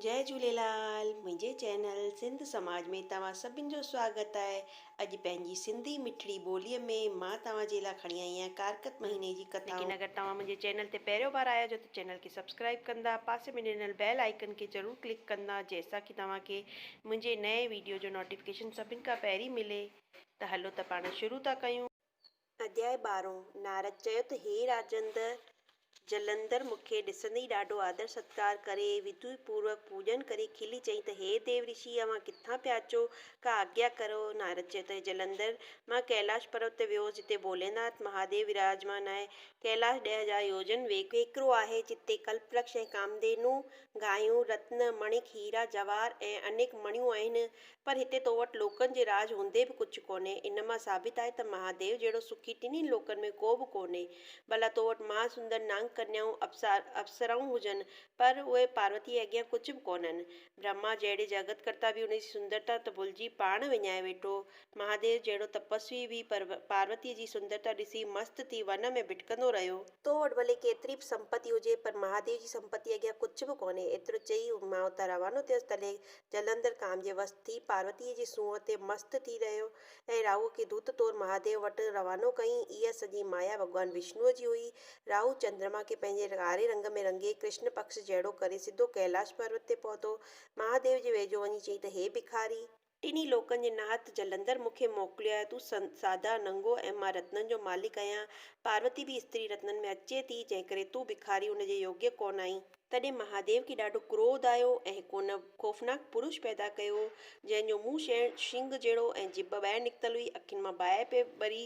جئي جهوليلال منهنجي چينل سنڌ سماج ۾ توهان سڀن جو سواگت آهي اڄ پنهنجي سنڌي مٺڙي ٻولي ۾ مان توهان جي لاء کڻي آئي آهيان ڪارڪت مهيني جي ڪٿائون. ليڪن اگر توهان منهنجي چينل تي پهريون بار آيا هجو ته چينل کي سبسڪرائيب ڪندا پاسي ۾ ڏنل بيل آئيڪن کي ضرور ڪلڪ ڪندا جنهن سان ڪي توهان کي منهنجي نئين ويڊيو جو نوٽيفڪيشن سڀن کان پهرين ملي ته هلو ته پاڻ شروع ٿا ڪيون. اڌياء ٻارهون، نارد چيو ته هي راجندر! جلندر مون کي ڏسندي ئي ڏاڍو آدر ستڪار ڪري، وڌي پوروڪ پوڄن ڪري کلي چيائين ته هي ديو رشي! اوهان ڪٿان پيا اچو؟ ڪا آگيا ڪريو. نارد چيو ته هي جلندر! مان ڪيلاش پروت تي ويو هوس، جتي ڀوليناٿ مهاديو وراجمان آهي. ڪيلاش 10,000 يوجن ويڪرو آهي، جتي ڪلپورڪش ۽ ڪامڌينو، گايون، رتن، مڻڪ، هيرا، جواهر ۽ انيڪ مڻيون آهن. پر هتي تو وٽ لوڪن جي راڄ هوندي به ڪجهه ڪونهي. ان مان ثابت آهي ته مهاديو جهڙو سکي ٽنهي لوڪن ۾ ڪو به ڪونهي. ڀلا تو وٽ مها سندر نانگ ڪنيائون، اپسرائون هجن، پر اهي پاروتيء جي اڳيان ڪجهه به ڪونهن. برهما جهڙي جڳت ڪرتا به ان جي سندرتا ته ڀلجي پاڻ وڃائي ويٺو. مهاديو جهڙو تپسوي به پاروتيء جي سندرتا ڏسي مست ٿي ون ۾ ڀٽڪندو رهيو. تو وٽ ڀلي ڪيتري به سمپتي هجي، پر مهاديو جي سمپتيء اڳيان ڪجهه به ڪونهي. ايترو چئي مان اتان روانو ٿيس. تڏهن جلندر ڪام جي وس ٿي پاروتيء جي سونهن تي مست ٿي رهيو ۽ راهوء کي دوت طور مهاديو وٽ روانو ڪيائين. اها سڄي مايا ڀڳوان وشنوء جي هئي. راهو چندرما کي پنهنجي ڪاري رنگ ۾ رنگي ڪرشن پڪش جهڙو ڪري سڌو ڪيلاش پروت تي پهتو. مهاديو جي ويجهو وڃي چيائين ته هي بکاري! ٽنهي لوڪن جي ناٿ جلندر مون کي موڪليو آهي. تون سادا، ننگو ۽ مان رتنن جو مالڪ آهيان. پاروتي به استري رتنن ۾ اچي ٿي، جنهن ڪري تون بکاري ان جي يوگيه ڪونه آهين. تڏهن مهاديو کي ڏاڍو ڪروڌ آيو ۽ هڪ ان خوفناڪ پرش پيدا ڪيو، جنهن جو منهن شينهن جهڙو ۽ ڄڀ ٻاهر نڪتل هئي، اکين مان باهه پئي ٻري.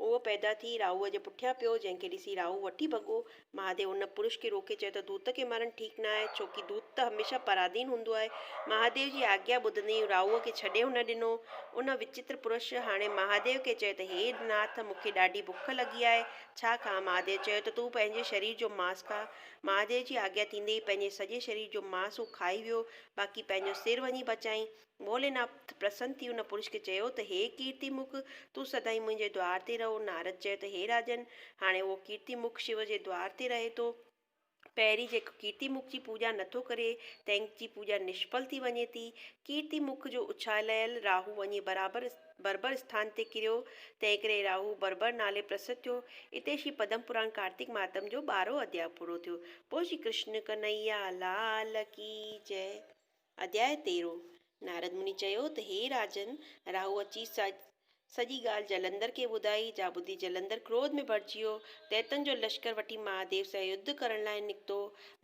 اهو پيدا ٿي راهوء جي پٺيان پيو، جنهن کي ڏسي راهو وٺي ڀڳو. مهاديو ان پرش کي روڪي چيو ته دوت کي مارڻ ٺيڪ نه آهي، ڇوڪي دوت ته هميشه پرادين هوندو آهي. مهاديو جي آگيا ٻڌندي ئي راهوء کي ڇڏي هن ڏنو. ان وچتر پرش هاڻي مهاديو کي چيو ته هي ناٿ! مون کي ڏاڍي بک لڳي آهي، ڇا کان؟ مهاديو چيو ته تون پنهنجي شرير جو ماس کاء. مهاديو جي آگيا ٿيندي ئي پنهنجي سڄي شرير جو ماس هو کائي ويو، باقي پنهنجو سر وڃي بچائين. ڀوليناٿ پرسن ٿي ان پرش کي چيو ته هي ڪيرتي مک، تون سدائين منهنجي دوار تي رهو. نارد چيو ته هي راجن! هاڻي اهو ڪيرتي مک شو جي دوار تي رهي ٿو. پهرين جيڪو ڪيرتي مک جي پوڄا نٿو ڪري، تنهن جي پوڄا نشڦل ٿي وڃي ٿي. ڪيرتي مک جو اڇاليل راهو وڃي برابر بربر اسٿان تي ڪريو، تنهنڪري راهو بربر نالي پرسڌ ٿيو. اتي شري پدم پراڻ ڪارتڪ مهاتم جو ٻارهون اڌياء پورو ٿيو. پوء شري ڪرشن ڪنهيا لال ڪي جئه. اڌياء تيرهون، نارد مني چيو ته هي راجن! راهو اچي سڄي ڳالهه جلندر کي ٻڌائي، جا ٻڌي جلندر ڪروڌ ۾ ڀرجي ويو. دئتن جو لشڪر وٺي مهاديو سان يڌ ڪرڻ لاء نڪتو.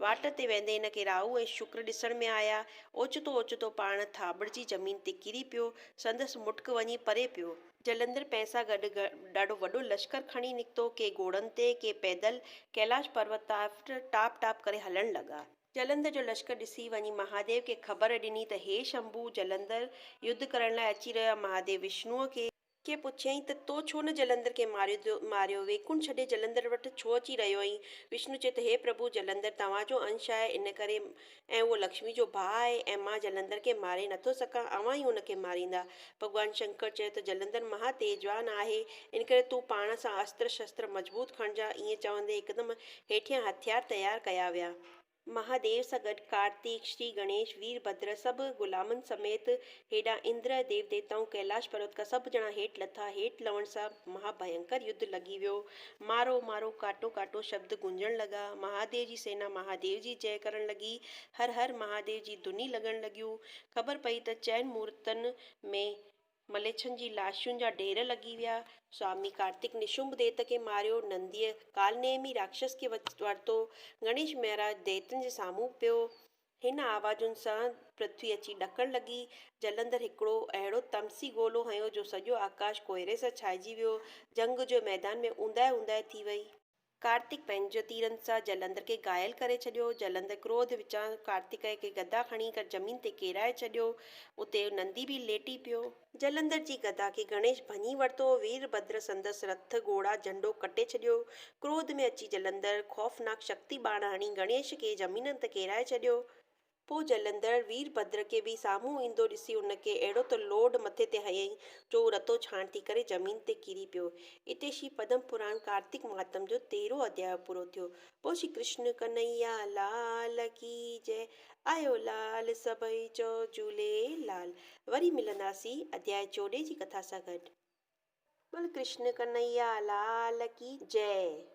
واٽ تي ويندي هن کي راهو ۽ شڪر ڏسڻ ۾ آيا. اوچتو اوچتو پاڻ ٿاٻڙجي زمين تي ڪري پيو. سندس مٽڪ وڃي پري پيو. جلندر پنهن سان گڏ ڏاڍو وڏو لشڪر کڻي نڪتو. ڪي گهوڙن تي، ڪي پيدل ڪيلاش پروت طرف ٽاپ ٽاپ ڪري هلڻ لڳا. جلندر جو لشڪر ڏسي وڃي مهاديو کي خبر ڏني ته هي شنڀو، جلندر، يڌ ڪرڻ لاء اچي رهيو آهي. مهاديو وشنوء کي. کي پڇيائين ته تو ڇو نه جلندر کي ماريو، ويڪنٺ ڇڏي جلندر وٽ ڇو اچي رهيو آهين؟ وشنو چيو ته هي پرڀو، جلندر توهان جو انش آهي، ان ڪري ۽ اهو لڪشمي جو ڀاء آهي ۽ مان جلندر کي ماري نٿو سگهان، اوهان ئي ان کي ماريندا. ڀڳوان شنڪر چيو ته جلندر مها تيجوان آهي، ان ڪري تون پاڻ سان استر شستر مضبوط کڻجان. ائين چوندي هڪدم هيٺيان هٿيار تيار ڪيا ويا. مهاديو سان گڏ ڪارتيڪ، شري گڻيش، وير ڀدر سڀ غلامن سميت هيڏانهن اندر ۽ ديو ديوتائون ڪيلاش پروت کان سڀ ڄڻا هيٺ لٿا. هيٺ لهڻ سان مها ڀينڪر يڌ لڳي ويو. مارو مارو ڪاٽو ڪاٽو شبد گونجڻ لڳا. مهاديو جي سينا مهاديو جي جئه ڪرڻ لڳي. هر هر مهاديو جي ڌني لڳڻ لڳيون. خبر پئي ته چئن مورتن ۾ مليڇن جي لاشن جا ڍير لڳي ويا. سوامي ڪارتڪ نشنڀ ديت کي ماريو، ننديء ڪالنيمي راڪشس کي ورتو، گڻيش مهاراج ديتن جي سامهون پيو. هن آوازن سان پرٿوي اچي ڏڪڻ لڳي. جلندر هڪڙو اهڙو تمسي گولو هنيو جو سڄو آڪاش ڪوهيري سان ڇائجي ويو. جنگ جو ميدان ۾ اونداهي اونداهي ٿي وئي. ڪارتڪ پنهنجي تيرن سان جلندر کي گهايل ڪري ڇڏيو. جلندر ڪروڌ وچان ڪارتڪ کي گدا کڻي زمين تي ڪيرائي ڇڏيو. اتي نندي به ليٽي پيو. جلندر جي گدا کي گڻيش ڀڃي ورتو. وير ڀدر سندس رٿ، گهوڙا، جهنڊو ڪٽي ڇڏيو. ڪروڌ ۾ اچي جلندر خوفناڪ شڪتي ٻاڻ هڻي گڻيش کي زمين تي ڪيرائي ڇڏيو. پوء جلندڙ ويرڀدر کي به سامهون ايندو ڏسي ان کي اهڙو ته لوڏ مٿي تي هنيائين جو هو رتو ڇاڻ ٿي ڪري زمين تي ڪري پيو. اتي شري پدم پراڻ ڪارتڪ مهاتم جو تيرهون اڌياء پورو ٿيو. پوء شري ڪرشن ڪنهيا لال ڪي جئه آيو لال سڀئي چئو جهوليلال. وري ملنداسين اڌياء چوڏهين جي ڪٿا سان گڏ. بول ڪرشن ڪنهيا لال ڪي جئه.